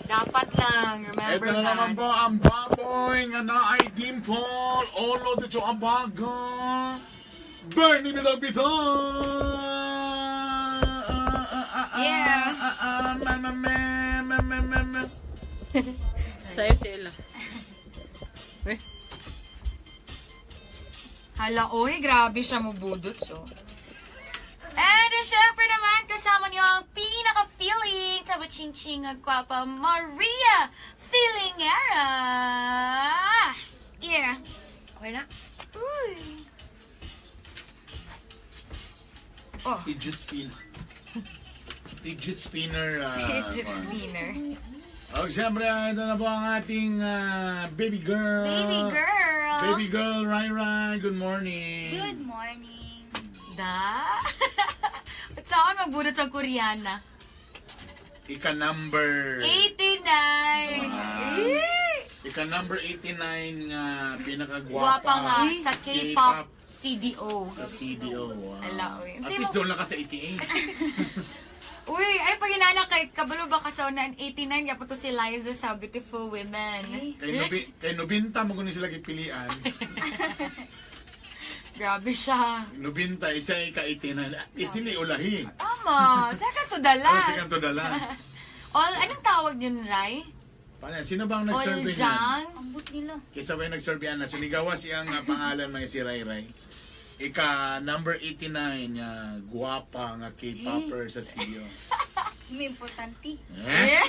Dapat lang, remember Ito na naman that. po ang baboy nga naay dimple. Olo dito ang baga. Bernie Bitag Bitag! Yeah. Ma, ma, ma, ma, ma, ma, ma. Sayo si Ella. Eh, Hala, oy, grabe siya mo budots, oh. And syempre naman, kasama niyo ang pinaka-feeling sa Ching at Kwapa, Maria Feelingera! Yeah. okay na? Uy. Oh, Fidget spin. Fidget spinner. Fidget spinner. Oh, siyempre, ito na po ang ating baby girl. Baby girl! Baby girl, Rai Rai, good morning. Good morning. Da? At saan magbudot sa Koreana? Ika number... 89! Ah. Eh! Ika number 89 nga pinakagwapa. Gwapa nga sa K-pop CDO. Sa CDO. Wow. Ala, uy. At least doon lang ka sa 88. Uy, ay pag inana kay kabalo ba ka sa una 89 gapo to si Liza sa Beautiful Women. Kay Nubinta mo kunin sila gipilian. Grabe siya. Nubinta, isa ika 89. At least dili ulahi. Tama. Second to the Ano last. second to the last. All, anong tawag yun, Rai? Paano, sino bang All nag-survey niyan? jang? Ambot nila. Kaysa ba yung nag-survey na sinigawa siyang pangalan mga si Rai Rai. Ika number 89 nga guwapa nga K-popper sa CDO. May importante. Eh?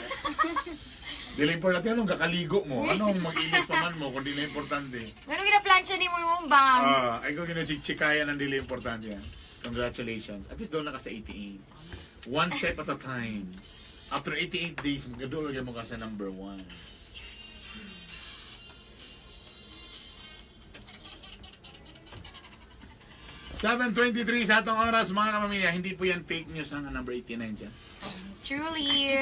Dili importante anong kakaligo mo? Anong mag-ilis pa man mo kung dili importante? Anong ginaplansya ni mo yung bangs? Ah, ay kung ginasi chikaya ng dili importante yan. Congratulations. At least doon na ka sa 88. One step at a time. After 88 days, magkadulog mo ka sa number 1. 7:23 sa atong oras, mga kapamilya. Hindi po yan fake news ang number 89 siya. Truly.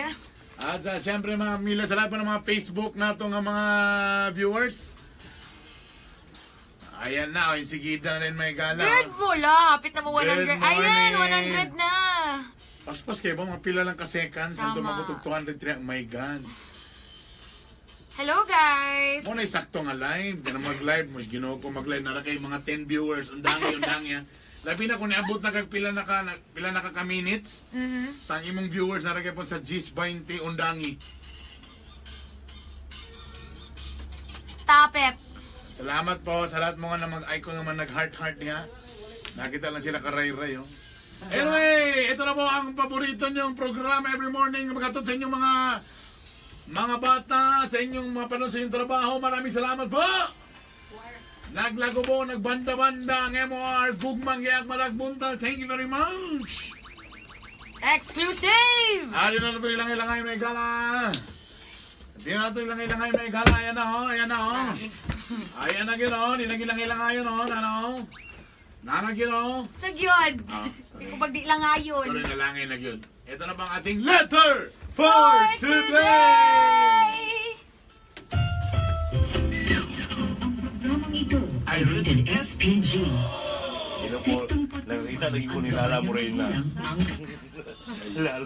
At siyempre mga kapamilya, sa lahat po ng mga Facebook nato nga mga viewers. Ayan na, oh, insigida na rin may gala. Good mula. Hapit na mo Good 100. Ayan, morning. 100 na. Paspas kayo ba? Mga pila lang ka seconds. Ang Tama. tumabot og 203. My God. Hello, guys. Mo na sakto nga live. Ganun mag-live. Mas ginoo ko mag-live. Nara kay mga 10 viewers. Undangi, undangi. Labi na kung niabot na kag pila na ka minutes. Tang imong viewers nara kay po sa G's 20 undangi. Stop it. Salamat po sa lahat mga na mag-icon naman nag-heart-heart niya. Nakita lang sila karay-ray, oh. Anyway, ito na po ang paborito niyong programa every morning. Magkatod sa inyong mga bata, sa inyong mga panahon sa inyong trabaho. Maraming salamat po! Naglago po, nagbanda-banda ang MOR, Gugmang Giag Malagbuntag. Thank you very much! Exclusive! Ari na nato ilang ilangay may gala. Di na nato ilang ilangay may gala. Ayan na ho, ayan na ho. Ayan na gino, di na ilang ilangay yun ho, ano. Nana gino. So, yun. Ah, Di ko bagdi lang ngayon. Sorry, nalangay na yun. Ito na bang ating letter for For today! Ang programang ito Ay, ay rated SPG. Ino po, nakita lagi ko nilala mo rin na. Ang Lalo.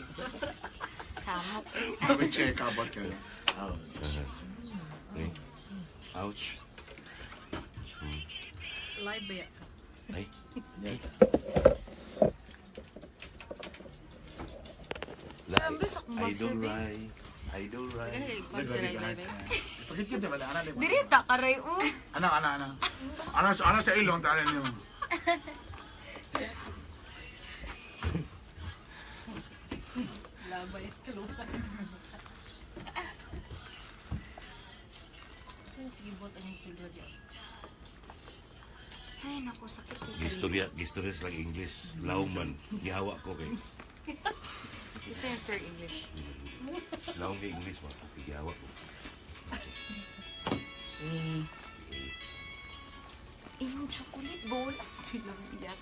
Samok. Dapat check about kayo. Okay. Ouch. Live ba yan? Ay. Siyempre, sa kumag Idol sabi. Rai. Idol Rai. Ganun kay Kwan si Rai Live eh. Pakit yun, diba? Ano, diba? Dirita ka, Ray. Oh. Ano, ano, ano? Ano, ano sa ilong, tara niyo. Labay. Kalukan. Sige, bot ang children diyan. Ay, naku, sakit ko sa Gistorya, gistorya sa lang English. Lauman. Gihawa ko kay. Gusto yung Sir English. Laom kay English mo. Gihawa ko. Eh, yung chocolate bowl. Ito lang iyak.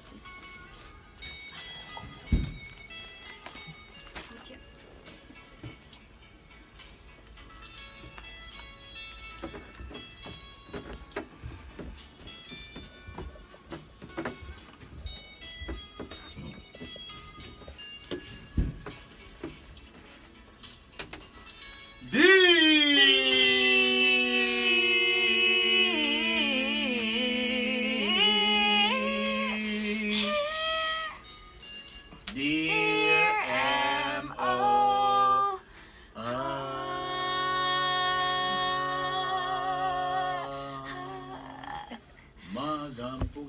D!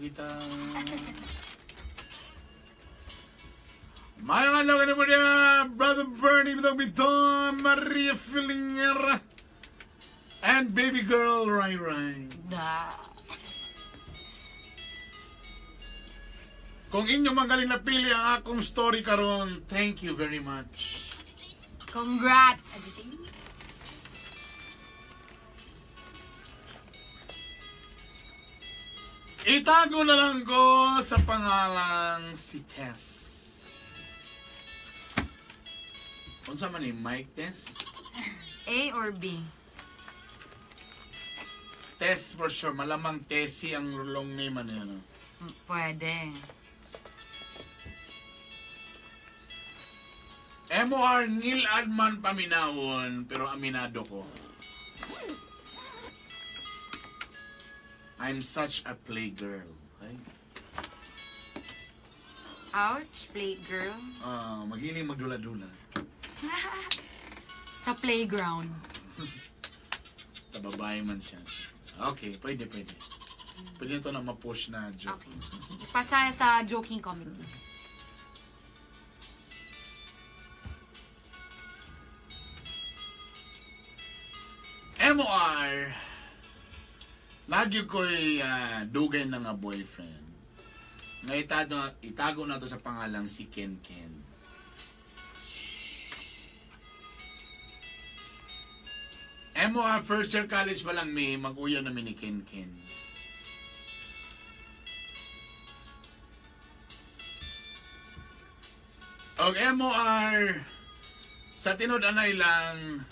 Kita. Mayong adlaw kanimo niya, Brother Bernie Bitong Bitong, Maria Filingera, and baby girl Rai Rai. Da. Kung inyo magaling napili ang akong story karon, thank you very much. Congrats! Itago na lang ko sa pangalang si Tess. Unsa man ni Mike Tess? A or B? Tess for sure. Malamang Tessie ang long name ano yun. Pwede. MOR Neil Adman paminawon, pero aminado ko. I'm such a playgirl. Ay. Ouch, playgirl. Ah, maghiling magdula-dula. Sa playground. Tababae man siya. Okay, pwede, pwede. Pwede ito na ma-push na joke. Okay. Pasa sa joking comedy. MOR, lagi ko'y dugay na nga boyfriend. Nga itago na to sa pangalang si Ken Ken. MOR, first year college pa lang may mag-uyaw namin ni Ken Ken. Og MOR, sa tinod anay lang,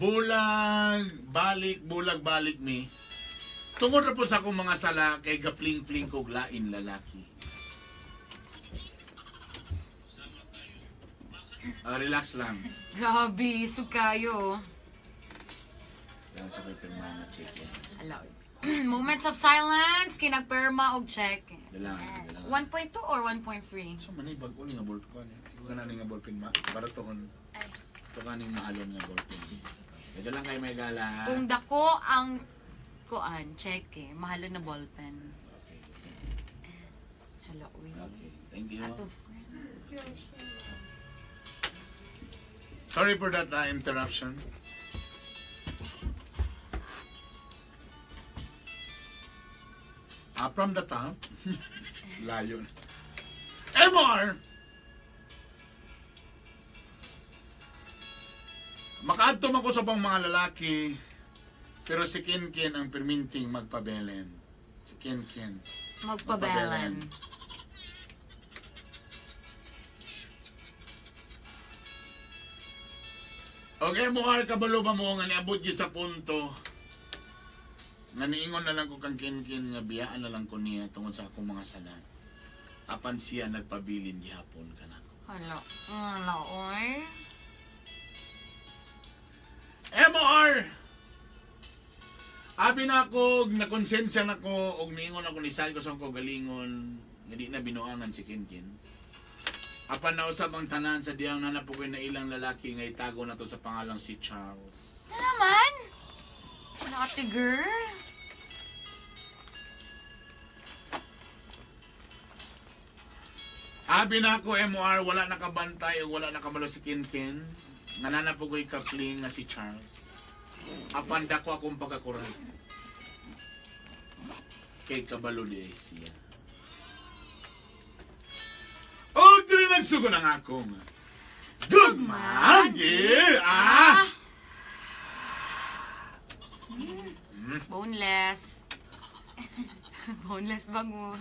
bulag, balik, bulag, balik mi. Tungod na po sa akong mga sala, kay gafling-fling kog lain lalaki. Ah, relax lang. Grabe, sukayo. Yan sa ko'y pirma na check yan. Alaw. Moments of silence, kinagperma og check. Dalang, dalang. 1.2 or 1.3? So man, bago ni nga ballpen ko. Ikaw ka na ni nga ballpen ma. Baratohon. Ito ka ning mahalon nga ballpen. Medyo lang kayo may gala. Kung dako ang kuan, check eh. Mahalo na ballpen. Okay. Hello, uy. Okay. Thank you. Ato friend. Sorry for that interruption. Ah, from the top. Layo na. MR! Makaadto man ko sa pang mga lalaki, pero si Ken Ken ang perminting magpabelen. Si Ken Ken. Magpabelen. Okay, mukha kabalo ba mo nga niabot yun sa punto nga niingon na lang ko kang Ken-Ken nga biyaan na lang ko niya tungod sa akong mga sala. Apan siya nagpabilin gihapon kanako. Hala. Hala, oy. MOR! Abi na ako, nakonsensya na ko, og niingon ako ni ko sa akong kaugalingon, nga di na binuangan si Ken-Ken. Apan nausab ang tanan sa diyang nanapukoy na ilang lalaki nga itago na to sa pangalang si Charles. Na naman? Wala ate girl. Abi na ako, MOR, wala nakabantay o wala nakabalo si Ken Ken. Nga nanapugoy kapling nga si Charles. Apan dako akong pagkakuran. Kay kabalo di ay siya. O, dili nagsugo ng akong Gugma! Yeah! Ah! Boneless. Boneless bangus.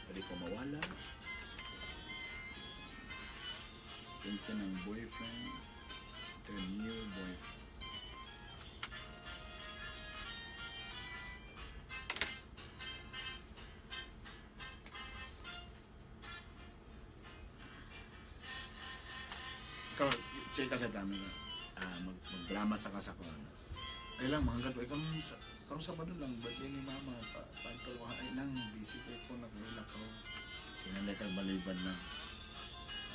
Pwede ko mawala. Si Ken Ken ang boyfriend. The new boyfriend. Ikaw, check ka sa dami ka. Ah, mag-drama sa kasakwan. Ay lang, mga gato. Ikaw, karon Sabado lang, birthday ni Mama. Pa, panto, ay lang, busy ko ko, nag-relax ko. Sinalay kag balibad na.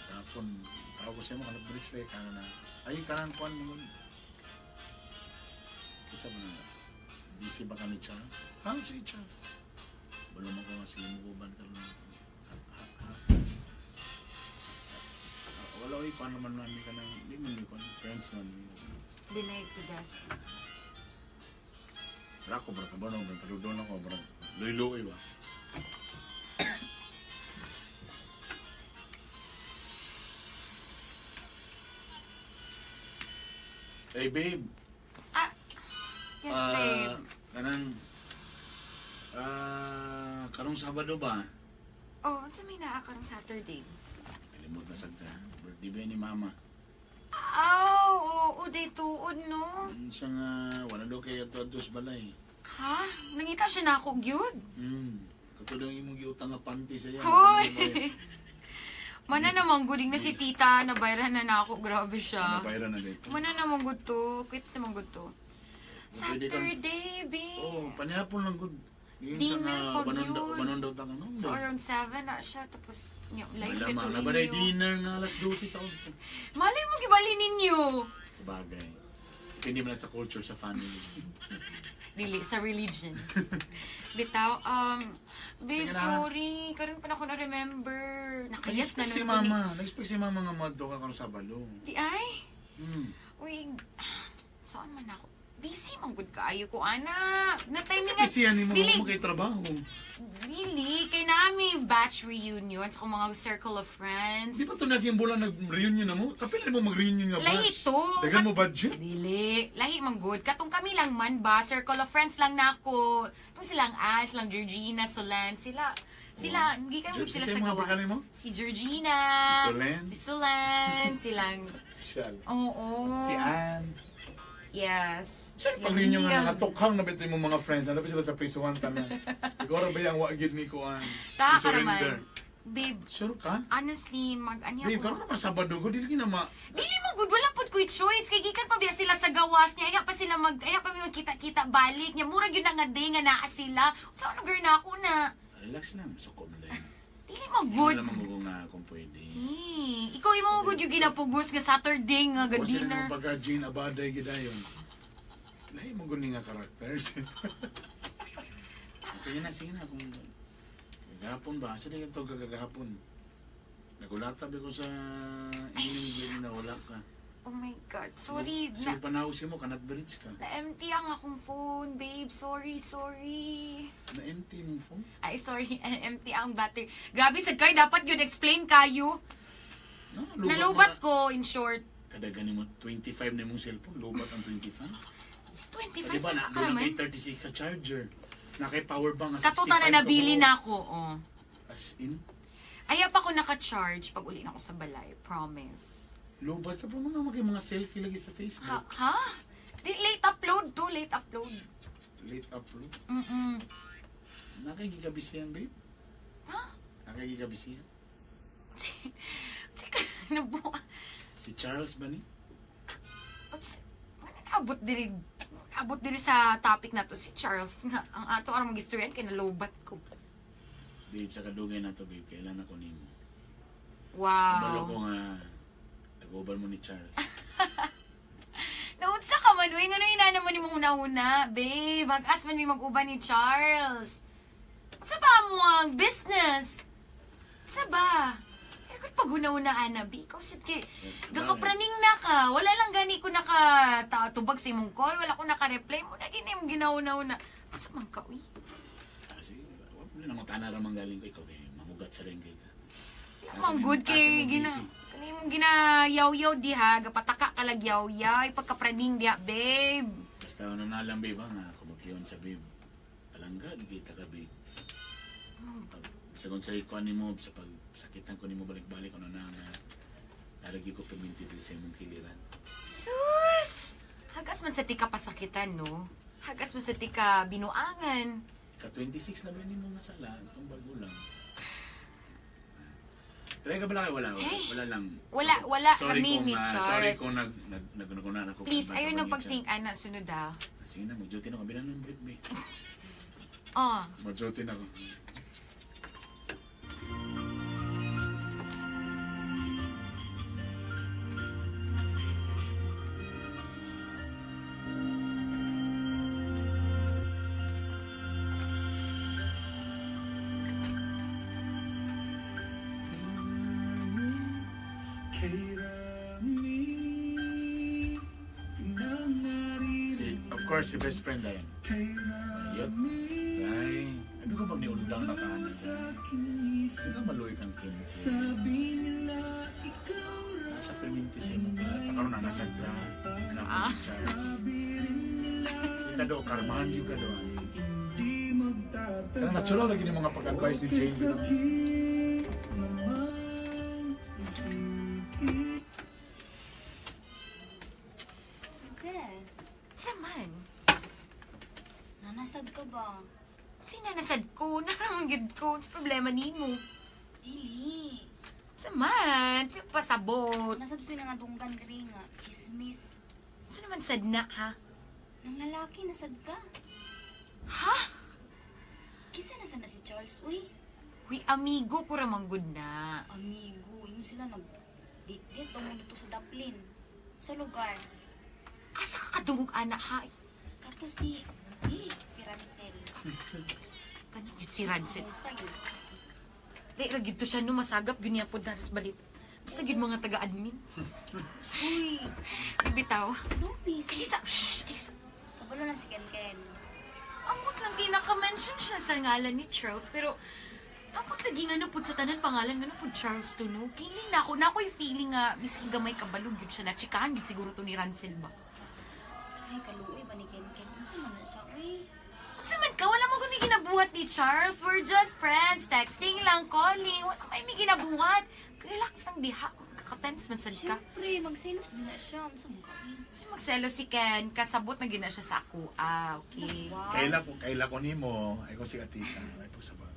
Tapon, tawag ko sa imo kanang bridge lay kana na. Ay kanang kuan mo. Kisa mo na. Busy ba ka ni Charles? Ha, si Charles. Wala mo ko nga sige mo uban karon. Ha, ha, ha. Ah, wala oy kuan naman nami kanang di man mi kuan friends man mi. Denied to death. Rako bro, kabano bro, pero doon ako bro. Luy-luy ba? Hey babe. Ah, yes, Ah, babe. Kanang karong Sabado ba? Oh, unsa may naa karong Saturday? Kalimot na sad ka. Birthday ba ni mama? Oh, oo, day tuod, no? Unsa nga wala daw kay ato adto sa balay. Ha? Nangita siya na ako, gyud. Kato daw imong giutang nga panty sa iya. Hoy! Mana namang guling na si tita, nabayran na na ako. Grabe siya. Nabayran na dito. Mana namang good to. Quits namang good to. Pwede kang- Saturday, babe. Oh, panihapon lang gud. Yun sa Dinner nga pag banon daw yun. banon daw ta nga. So, around 7 na siya. Tapos, live Malamang ito na ba ninyo. dinner nga alas 12 sa udto. Malay mo, gibali ninyo. Sa bagay. Hindi man lang sa culture sa family. Dili, sa religion. Bitaw, babe, Sige na. sorry. Karon pa na ako na-remember. Nakayas na Na-expect si nun ko ni- mama. Na-expect si mama nga madto ka karon Sabado. Di ay. Uy, saan man ako? Busy man gud kaayo ko, ana. Na timingan. Kasi yan mo Dili, mo kay trabaho. dili. Kay nami batch reunion sa akong mga circle of friends. Di ba ito naging bulan nag-reunion na mo? Kapila mo mag-reunion nga Lahi batch? to. Dagan mo budget? Dili. Lahi man good. Katong kami lang man ba, circle of friends lang nako. Itong silang Ann, silang Georgina, Solan, sila. Sila, hindi kami Sino sila sa yung mga gawas. barkada mo? Si Georgina. Si Solen? Si Solen. Silang, Siya. oo. Si Ann. Yes. Saan Sila pag reunion nga Liz. nakatukhang na bito yung mga friends? Ano ba sila sa prisuhan tanan? Ikaw ra ba yung wagid ni Kuan? Ta ka I-surrender. naman. Babe, Sure ka? honestly, mag-anya Babe, ko. karon naman Sabado ko, dili na ma... Dili mo good, wala pod ko'y choice. Kay gikan pa biya sila sa gawas niya. Ayaw pa sila mag, ayaw pa mi magkita-kita balik niya. Murag yun na nga day nga naa sila. So ano girl na ako na? Relax lang, suko na lang. Dili mo good. Wala naman nga kung pwede. Eh, ikaw imo mo good yung ginapugos nga Saturday nga ga Kung sila dinner. naman pagka Jean Abaday gidayon. Lahi mo guni nga characters. Sige na, sige na. Kung gagahapon ba? Sa ito gagahapon? Nagulata ba ko sa Ay, inyong grade na wala shucks. ka. Oh my God, sorry. Sige, Na, panausin mo, kanat bridge ka. na-empty ang akong phone, babe. Sorry, sorry. Na-empty mong phone? Ay, sorry. Empty ang battery. Grabe, sad kayo. Dapat yun explain kayo. No, lubat Nalubat mga- ko, in short. Kadagan mo, 25 na mong cellphone, lubat ang 25. Si Di 25 ba, na na, ka doon naman. ang 36 ka charger. Na kay power bank, ang Katuta 65 na nabili ka na ako, oh. As in, Ayaw pa ako naka-charge pag uli na ako sa balay. Promise. lubat ka pa mga mag mga selfie lagi sa Facebook. Ha? Ha? Di, late upload to. Late upload. Late upload. Nakikigabisiyan, babe? Ha? Nakikigabisiyan? Chika, nabuha. Si Charles ba ni? Oops. Ano naabot diri? Naabot diri sa topic na to si Charles nga ang ato aron mag-istoryan kay nalobat ko. Babe, sa kadugay na to, babe, kailan ako nimo. Kabalo ko Wow. nga, nag-uban mo ni Charles. Naunsa ka man uy, ngano ina naman imong una-una, babe. Mag-ask man mi mag-uban ni Charles. Unsa ba mo ang business? Unsa ba? Eh, kung pag una-una ana, bi, ikaw sad kay gakapraning na ka. Wala lang gani ko naka tubag sa imong call, wala ko naka-reply mo na gini imong ginauna-una. Unsa man ka uy? Ah, sige, wala nang tana ra man galing ko, ikaw kay mamugat sa rin kay ka. Wala man good kay gina kani imong ginayaw-yaw diha, gapataka ka lag yaw-yaw, pagkapraning diha, babe. Basta ano na lang, babe, ha, nga, kumukiyon sa babe. Palangga, gikita ka, babe. Pag, sagon sa ikuan nimo, sa pagsakitan ko nimo balik-balik, ano na nga, naragi ko piminti dili sa imong kiliran. Sus! Hagas man sa tika pasakitan, no? Hagas man sa tika binuangan. Ka 26 na ba nimo nga sala, itong bago lang. Try ka ba lang? Wala, wala, Hey. wala lang. Wala, wala Sorry kami kung, ni ah, Charles. sorry kung nag, nag, nag, ako. Please, ayaw na pag-think, ana, sunod ah. Sige na, mag-duty na. Kabila ng brief, babe. Oh. Mag-duty na ako. Si, of course, si best friend na yan. Ayot. Ay, sabi ko pag niundang na ka, ano, hindi ka maluwi kang kinsi. Nasa perminti sa imong ka. Takaroon na nasa ka. Anak ko ni Charles. Sita do, karmahan yung ka do. Kaya natural lagi ni mga pag-advise ni Jane. Bitaw. Bes, Saman. nanasag ka ba? Sinanasad ko, naramang ko. Sa problema nimo. Dili. Saman, sa pasabot. Nasad ko yung nangadunggan diri nga. Chismis. Sa naman sad na, ha? Nang lalaki, nasad ka. Ha? Kisa nasa na si Charles, uy. Uy, amigo ko ramang good na. Amigo, yun sila nag date date dito sa Daplin. Sa lugar. Asa ka kadungog, ana, ha? Kato si eh, si Ransel. Kano yun si Ransel? Musa yun. Di, ra gyud to siya no, masagap, yun niya po daras balit. Basta gyud mga taga-admin. Uy, Bitaw. Lupi, Ay, si sa, shh, ay, sa, Kabalo na si Ken Ken. amot lang tinaka-mention siya sa ngalan ni Charles, pero amot lagi nga no pud sa tanan pangalan nga no pud Charles to no. Feeling na ako, na ako'y feeling nga miski gamay kabalog gyud siya na chikahan gyud siguro to ni Ransel ba. Ay, kaluoy ba ni Ken Ken? Unsa man na siya, uy? Unsa man ka, wala mo gud may ginabuhat ni Charles. We're just friends, texting lang, calling, wala may may ginabuhat. Relax lang diha, kakatense man sad ka. Siyempre, magselos din na siya. Unsa man ka, uy? Kasi magselo si Ken, kasabot na gina siya sa ako. Ah, okay. Wow. Kaila ko nimo, ay ko si Atita, ay po sa ba.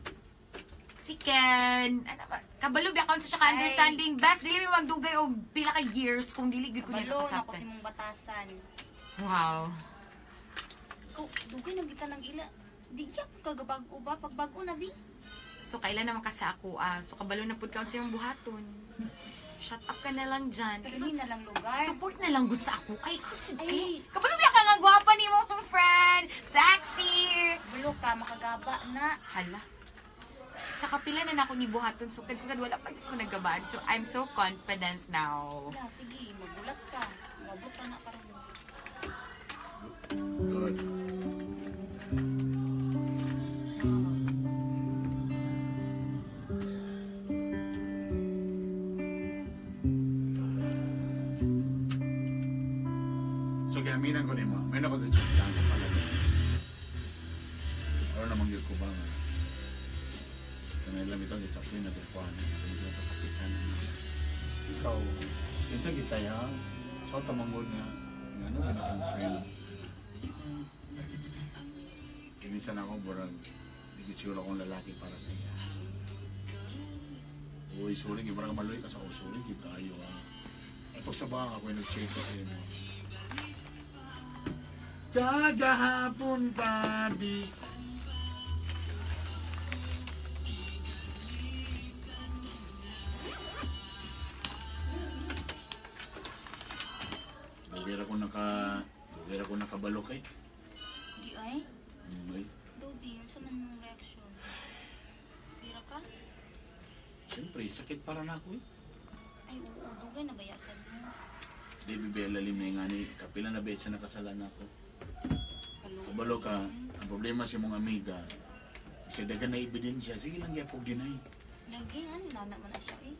Si Ken, ano ba? Kabalo ba sa siya ka-understanding. Best, dili mi magdugay og pila ka years kung dili gyud ko niya Kabalo na ako nakasabtan. sa imong batasan. Wow. Ikaw, dugay na kita nang ila. Di gyapon ka gabag-o ba? Pagbag-o na bi. So kailan naman ka sa ako ah. So kabalo na pud ka sa imong buhaton. Shut up ka na lang dyan. Pero So, na lang lugar. support na lang gud sa ako. Ay, kusod Ay. kay. Kabalo ba ka nga gwapa ni mo friend? Sexy. Kabalo ka, makagaba na. Hala. Sa kapila na nako ni buhaton sukad sukad wala pa ko nagabaan. So I'm so confident now. Wala, sige, magulat ka. Mabot ra na karon. Good. So kaya aminan ko nimo, may nako dito sa sa palagay. Ano namang gyud ko ba nga? Kanay lang itong itapoy na tupuan, hindi na pasakitan. Ikaw, sinsa kita ya, so tamanggol niya, nga ano ka na akong friend. Inisan ako, burag, hindi siguro akong lalaki para sa iya. Uy, sorry, di parang maloy ka sa ako, sorry, di tayo ah. At pagsabang ako yung nag-check sa inyo. Kagahapon pa, bis. Dugay ko nakabalok eh. Di ay. Ay, Dobi, unsa man mong reaction? Kira ka? siyempre, sakit para na ako eh. Ay, oo, dugay na bayasan mo. Di bibela lim na nga ni, kapila na beses na nakasalan ako. Kaluoy Kabalo sa ka, Ken. ang problema sa mong amiga, sa dagan na ebidensya, sige lang gyapon deny. Lagi nga, nilana man na siya eh.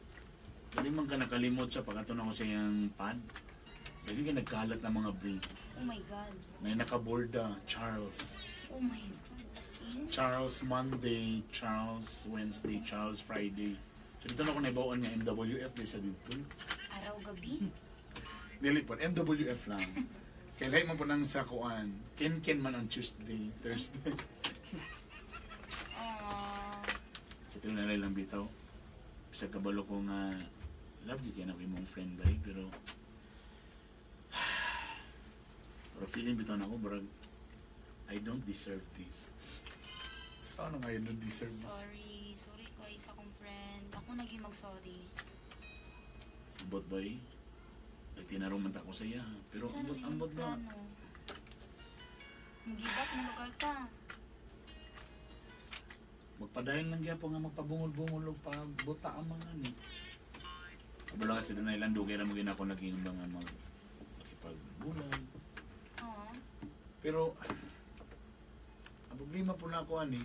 Dali man ka nakalimot sa pagkaton ako sa iyang pad. Dali ka nagkalat ng mga brief. Oh my God. May nakaborda, Charles. Oh my God. As in? Charles Monday, Charles Wednesday, Charles Friday. So dito na ako naibawaan nga MWF di sa dito. Araw gabi? Dili po, MWF lang. Kaya lahi man po nang sa kuan. Ken-ken man ang Tuesday, Thursday. Aww. Sa tinalay lang bitaw. Sa kabalo ko nga, love you kaya na ko imong friend bay, pero pero feeling bitaw na ako, barag, I don't deserve this. So ano nga, I don't deserve this? Sorry. Sorry kay sa akong friend. Ako naging mag-sorry. Ambot bay, nagtinarong man ta ko sa iya. Pero Sana ambot, yung ambot ba? plano? Mag-give up na lugar ka. Magpadayon lang gyapon nga magpabungol-bungol og pagbuta ang mga ni. Kabalo kasi na ilang dugay ra mo ginako naging mga mag makipagbulag. Oo. Pero ang problema po na ako ani,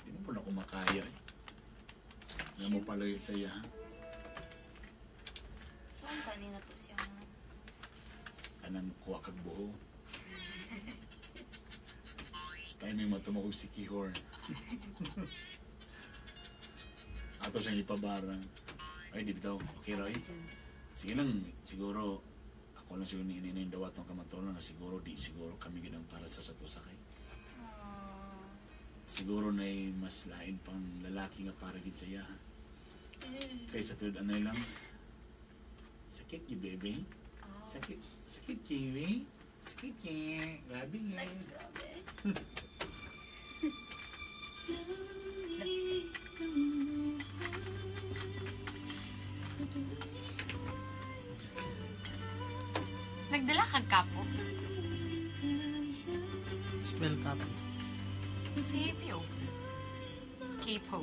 di mo po na ako makaya eh. Nga mo palayo sa iya, ha? Saan ka na to siya? Kanang kuha kag buho. Tayo may matumok og sikihor. Ato siyang ipabarang. Ay, di bitaw. Okay, Roy? Sige lang, siguro, ako lang siguro ni Inay dawat ng kamatulan nga siguro, di siguro kami ginang para sa satusakay. Ah. Siguro na mas lain pang lalaki nga para gid sa iya, ha? Kaysa tulad anay lang. Sakit gi baby. Sakit. Sakit kiwi. Sakit ki. Grabe nga. Ay, grabe. Nagdala kag kapo? Spell cup. CPO. K-po.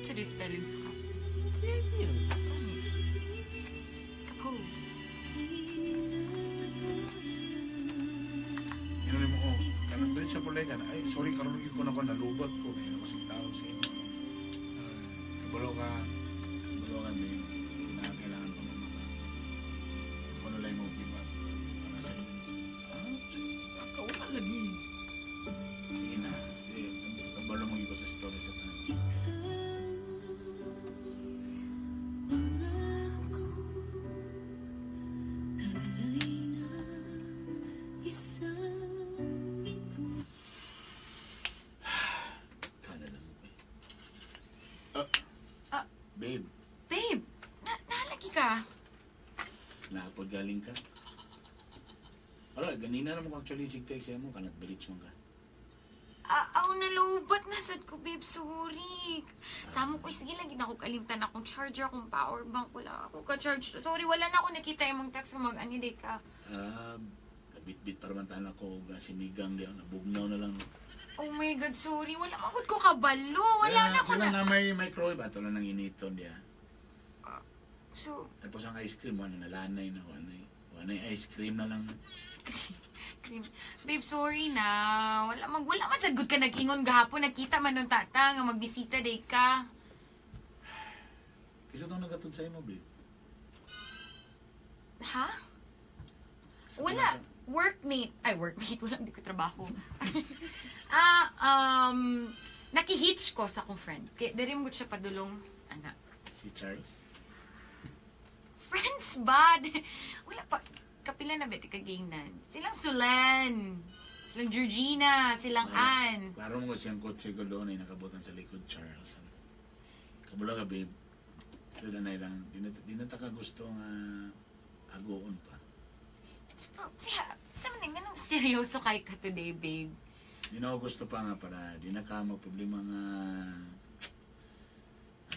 Should you spelling sa kapo? Kapo. Ano mo, oh, kanang drit sa pulay ka na, ay, sorry, karon gyud ko na ko nalubat ko. Ngayon ako sig tao sa imo. Ay, kabalo ka, kabalo ka, babe. Na kailangan pa mamaka. Ako na lang mo give up. Para sa ah, ako wala lagi. Sige na. Eh, kabalo mo iba sa story sa tanan. Kana lang mo, eh. Ah, Ah. babe, Babe, naalagi ka. Naapod galing ka. Wala, ganina naman ko actually sig text mo, kanat bridge man ka. Ah, aw, nalubat na sad ko, babe. Sorry. Samo ko, sige lang, gina ko kalimtan akong charger, akong power bank. Wala ako ka-charge. Sorry, wala na ako nakita imong text kung mag-ani day ka. Ah, bit-bit para man tahan ako og sinigang diyan, nabugnaw na lang. Oh my God, sorry. Wala magud ko kabalo. Wala na ako sila na. na may microwave ato lang nang initon diya. So, Tapos ang ice cream wala nalanay na wala. Wala ice cream na lang. cream. Babe, sorry na. Wala man sad gud ka nag-ingon gahapon. Nagkita man nung tata nga magbisita day ka. Kisa tong nagatod sa imo, babe. Ha? Sa Wala. Workmate. Ay, workmate. Wala, hindi ko trabaho. ah, nakihitch ko sa akong friend. Kaya, dari mo siya padulong, anak. Si Charles. Friends ba? Wala pa. Kapila na ba, tika gingnan. Silang Sulen. Silang Georgina. Silang Ann. Klaro mo ko siyang kotse ko doon ay nakabutan sa likod, Charles. Kabula ka, babe. Sila na lang. Di na ta ka gusto nga agoon pa. Bro, siya, sa man nga seryoso kay ka today, babe. Di na ako gusto pa nga para di na ka problema nga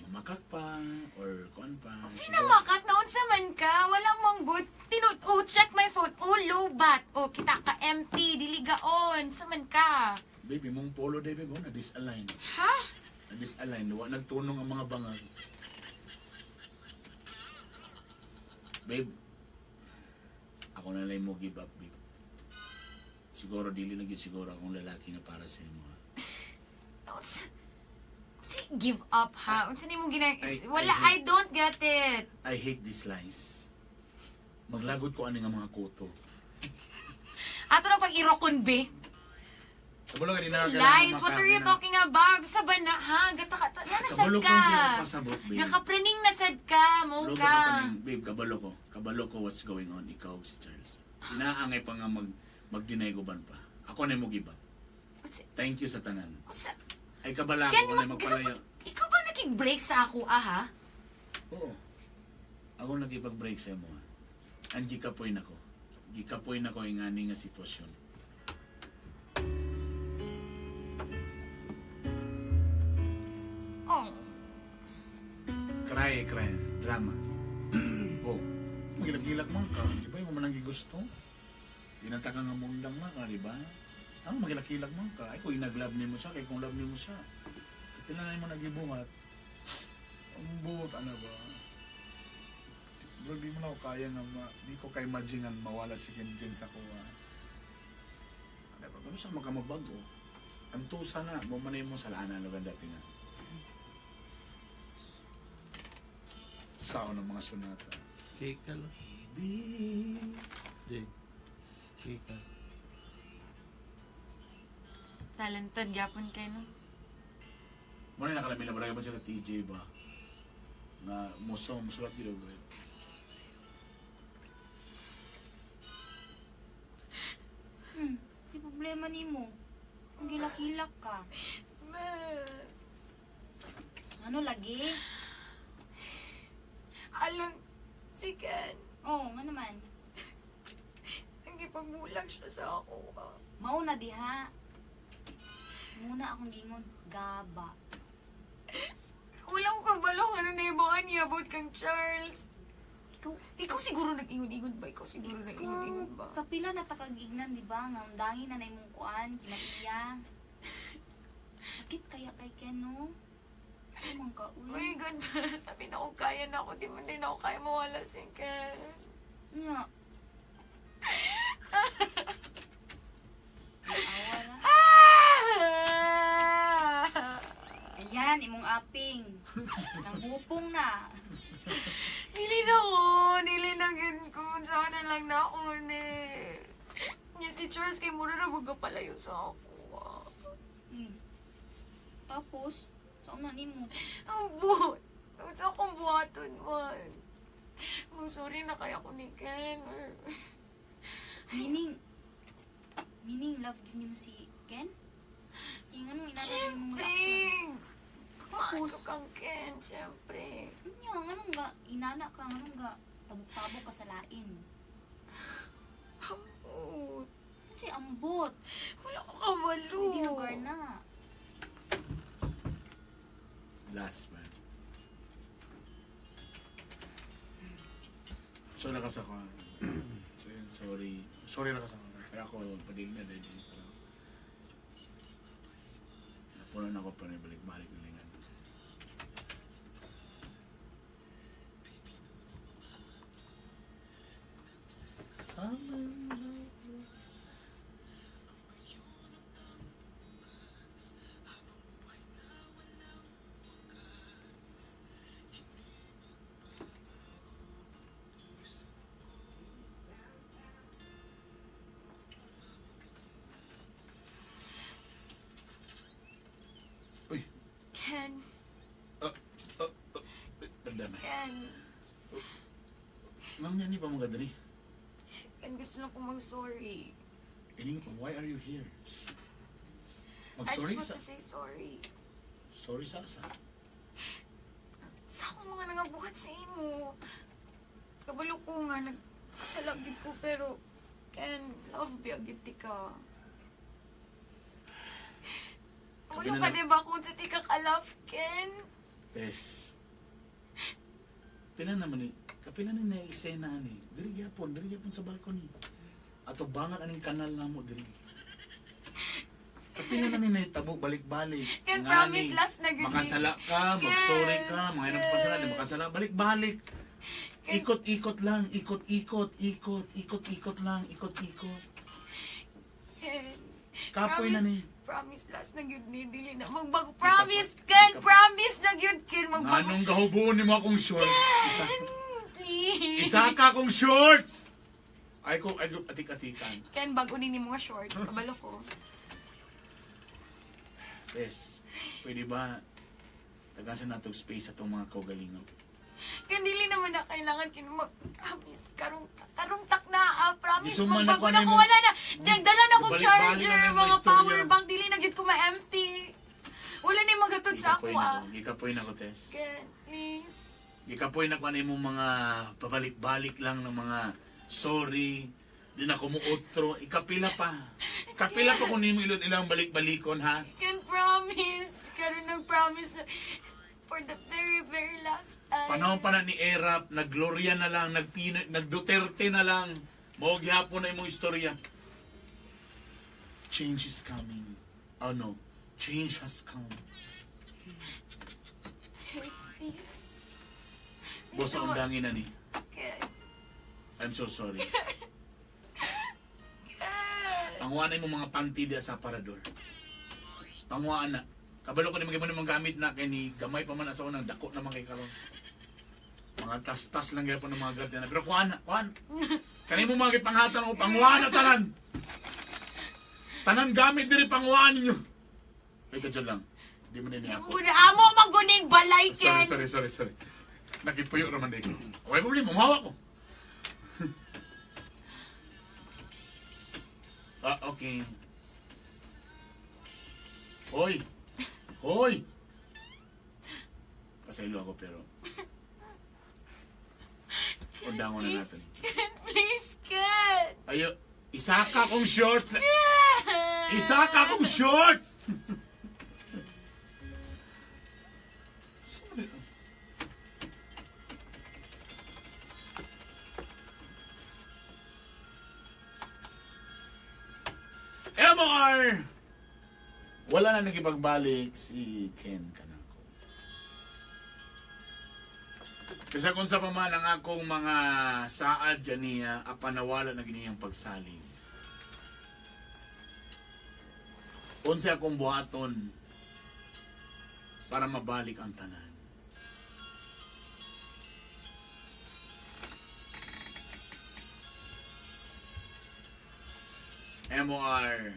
mamakak pa or kuan pa. Sino makat? Naunsa man ka? Wala mong good. Tinut oh, check my phone. Oh, low bat. Oh, kita ka empty. Diligaon. Sa man ka? Baby, mong polo day, babe, oh, na-disalign. Ha? Na-disalign. Wa nagtunong ang mga bangag. Babe, ako na lang mo give up, babe. Siguro, dili na gyud siguro akong lalaki na para sa imo, ha. Unsa? Unsa give up, ha? Unsa nimo gina... Wala, I don't get it. I hate these lies. Maglagot ko ani nga mga kuto. Ato na pag irokon, be. Kabalo ka di na Lies, what are you talking about? Sa ba na, ha? Gata ka, nga nasad Kabalo ko ka. siya pasabot, babe. Nakapraning nasad ka, mo Kabalo ka. ka pa babe, kabalo ko. Kabalo ko what's going on. Ikaw si Charles. Inaangay pa nga mag-deny ko ban pa. Ako na mo give up. Thank you sa tanan. Unsa, Ay kabala Yan, ko, ako na magpalayo. Ikaw ba nakig-break sa ako, ah, ha? Oo. Ako nakipag-break sa imo, ha. Ang gikapoy na ko. Gikapoy na ko yung ani nga sitwasyon. Oh. Cry, cry. Drama. Oh. Magilak-gilak man ka. Di ba yung manang gusto? Dinata ka nga mundang man ka, di ba? Tama, magilak-gilak man ka. Ay, kung inag-love nimo siya, kay kung love nimo siya. Kapila na mo nagibuhat. Ang buot, ano ba? Bro, di mo na ako kaya nga di ko kay imagine nga mawala si Ken Jen sa kuha. Ano ba? Ano sa magkamabago? Ang tusa na, bumanay mo sa laan na dati nga. Sao ng mga sunata. Kika lang. Jay. Kika. Talented gyapon kay no. Muna na kalami na ba sila TJ ba? Nga muso, musulat gid ba? Si problema nimo. Ang gilak-hilak ka. Mas. Ano lagi? Alang, si Ken, Oo, nga naman. nagipagmulag siya sa ako. Ah. Mauna diha. Muna akong gingon, gaba. Wala ko kabalo kung ano nahibuan niya about kang Charles. Ikaw, Ikaw siguro nag-ingon-ingon ba? Ikaw siguro nag-ingon-ingon ba? Kapila na takagignan, di ba? Nga undangin na na imong kuan, kinaiya. Sakit kaya kay Ken, no? Ano man ka, Oh my uy. God, sabi na ako kaya na ako. Di man din ako kaya mawala si Ken. Nga. Awa na. Ah! Ayan, imong aping. Nanghupong na. Dili na ko. Dili na gid ko. Sana lang na ako ni. Niya si Charles kay mura na baga palayo sa ako. Ah. Tapos, sa una nimo. Ang buhat. Sa akong buhaton man. Ang sorry na kaya ko ni Ken. Meaning, meaning love gyud nimo si Ken? Ingan mo, inana nimo Siyempre. Tapos? Mahal ko kang Ken. Siyempre. Nya, nganong ga, inana ka, nganong ga, tabok-tabok ka sa lain. Ambot. Kasi ambot. Wala ko kabalo. Hindi lugar na. Last man. Sorry ka sa ko. So, yun, sorry. Sorry na ka sa ko. Kaya ako, padil na din. Pero, napuno na ako pa rin balik-balik na lingan. Sama. Uy! Ken. Tanda Ken. Ma'am, yan ba mga dali? Ken, gusto lang ko mag-sorry. Ining, why are you here? I just Mag-sorry want sa... to say sorry. Sorry sa asa. Sa akong mga nangabuhat sa imo. Kabalo ko nga, nagkasalagid ko, pero Ken, love biya, gid ti ka. Sabi Wala na pa lang- diba kung sa ti ka ka-love, Ken? Tess. Pila naman eh. Kapila ni na eksena ani. Diri gyapon, diri gyapon sa balcony. Ato bangan aning kanal namo diri. Kapila na ni nahitabo balik-balik. Ken, Ngani, promise, last na gyud ni. Makasala ka, mag-sorry ka, mga inang Ken. pasala, di makasala, balik-balik. Ken. Ikot-ikot lang, ikot-ikot, ikot, ikot-ikot lang, ikot-ikot. Ken. Kapoy na ni. Promise, last na gyud ni. Dili na magbago. Promise, Ken! Promise na gyud, Ken! Magbago. Anong gahubuon nimo akong shorts? Isa, Please. isa ka akong shorts! Ay ko, atik-atikan. Ken, bago ni mga shorts. Kabalo ko. Tess, pwede ba tagasan nato og space sa itong mga kaugalingon? Ken, dili naman na kailangan kin mag-promise. Karong, karong tak na, ah, promise. Gisuman na Magbago ko na ni ko. mo. Wala na. Nagdala na akong Balik-balik charger, na yung mga istorya. power bank. Dili na gyud ko ma-empty. Wala na yung magatod sa ako, Gikapoy na ah. ko. Gikapoy na ko, Tess. Ken, please. Gikapoy na ko ano imong mga pabalik-balik lang ng mga sorry, di na ko muotro. Ikapila pa. Kapila pa kung nimo ilod ilang balik-balikon, ha? Ken, promise. Karon nag-promise for the very, very last time. Panahon pa na ni Erap, nagloria na lang, nagpino, nagduterte na lang. Mao gihapon na imong istorya. Change is coming. Oh no, change has come. Ken, please. Boss, ang dangin na ni. Ken. I'm so sorry. Ken. Panguanay mo mga panty diya sa aparador. Panguan na. Kabalo ko ni mga mga gamit na kay ni gamay pa man asa unang dako naman kay karon. Mga tas-tas lang gyapon ng mga gamit na. Pero kuan na, kuan. Kani mo mga gipanghatan mo panguan na tanan. Tanan gamit diri panguan ninyo. Ay kadyo lang. Di mo nini ako. Una, amo maguning balay, Sorry, Ken. sorry, sorry, sorry. Nakipuyo raman di ko. Okay, problema, mahawa ko. Ah, okay. Hoy! Hoy! Pasaylo ako pero... Undangon na natin. Ken, please, Ken. Ayo, isa ka kong shorts! Ken! Isa ka kong shorts! Sorry. MR! Wala na nakipagbalik si Ken Kanako. Kasi kung sa paman ang akong mga saad ganiya, apan nawala na giniyang pagsalig. Unsa akong buhaton para mabalik ang tanan. MOR.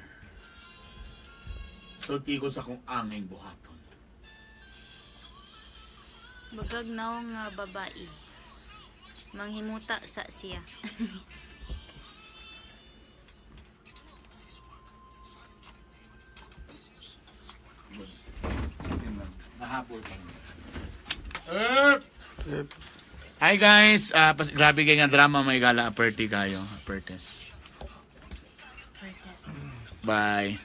Sulti ko sa akong anging buhaton. Bagagnaw nga babae. Manghimuta sa siya. Nahapol pa rin. Hi guys! Grabe kayo nga drama may gala. Aperti kayo. Apertes. Bye.